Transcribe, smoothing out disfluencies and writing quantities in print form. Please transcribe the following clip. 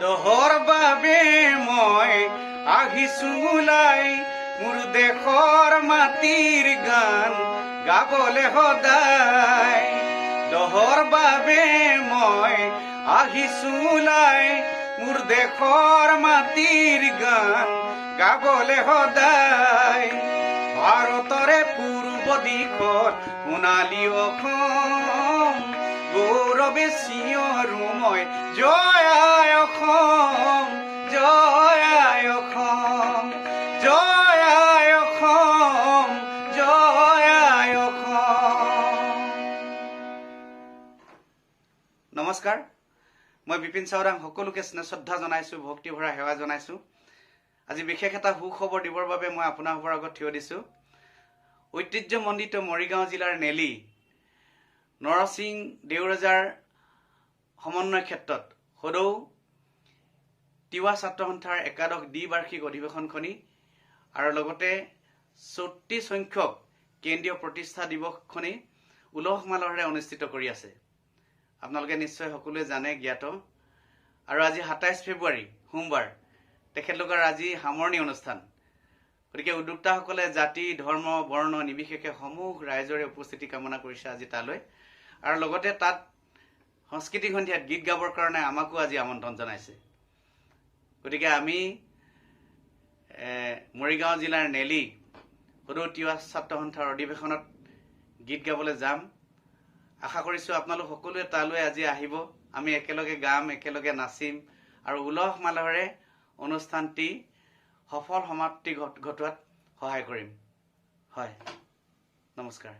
দহৰ বাবে মই আহিছো ওলাই, মোৰ দেশৰ মাটিৰ গান গাবলে সদায়। দহৰ বাবে মই আহিছো ওলাই, মোৰ দেশৰ মাটিৰ গান গাবলে সদায়। ভাৰতৰে পূৰ্ব দিশত সোণালী অসম, গৌৰৱে চিঞৰো মই, জয় আই অসম, জয় আই অসম, জয় আই অসম, জয় আই অসম। নমস্কাৰ, মই বিপিন চাওদাং সকলোকে স্নেহ শ্ৰদ্ধা জনাইছোঁ, ভক্তি ভৰা সেৱা জনাইছোঁ। আজি বিশেষ এটা সুখবৰ দিবৰ বাবে মই আপোনালোকৰ আগত থিয় দিছোঁ। ঐতিহ্যমণ্ডিত মৰিগাঁও জিলাৰ নেলি নৰসিং দেউৰজাৰ সমন্বয় ক্ষেত্ৰত সদৌ তিৱা ছাত্ৰ সন্থাৰ একাদশ দ্বিবাৰ্ষিক অধিৱেশনখনি আৰু লগতে 34 সংখ্যক কেন্দ্ৰীয় প্ৰতিষ্ঠা দিৱসখনি উলহ মালহেৰে অনুষ্ঠিত কৰি আছে। আপোনালোকে নিশ্চয় সকলোৱে জানে, জ্ঞাত। আৰু আজি 27 ফেব্ৰুৱাৰী সোমবাৰ, তেখেতলোকৰ আজি সামৰণি অনুষ্ঠান। গতিকে উদ্যোক্তাসকলে জাতি, ধৰ্ম, বৰ্ণ নিৰ্বিশেষে সমূহ ৰাইজৰে উপস্থিতি কামনা কৰিছে আজি তালৈ। আৰু লগতে তাত সাংস্কৃতিক সন্ধিয়াত গীত গাবৰ কাৰণে আমাকো আজি আমন্ত্ৰণ জনাইছে। গতিকে আমি মৰিগাঁও জিলাৰ নেলি সদৌ তিৱা ছাত্ৰ সন্থাৰ অধিৱেশনত গীত গাবলৈ যাম। আশা কৰিছোঁ আপোনালোক সকলোৱে তালৈ আজি আহিব। আমি একেলগে গাম, একেলগে নাচিম আৰু উলহ মালহেৰে অনুষ্ঠানটি সফল সমাপ্তি ঘটোৱাত সহায় কৰিম। হয়, নমস্কাৰ।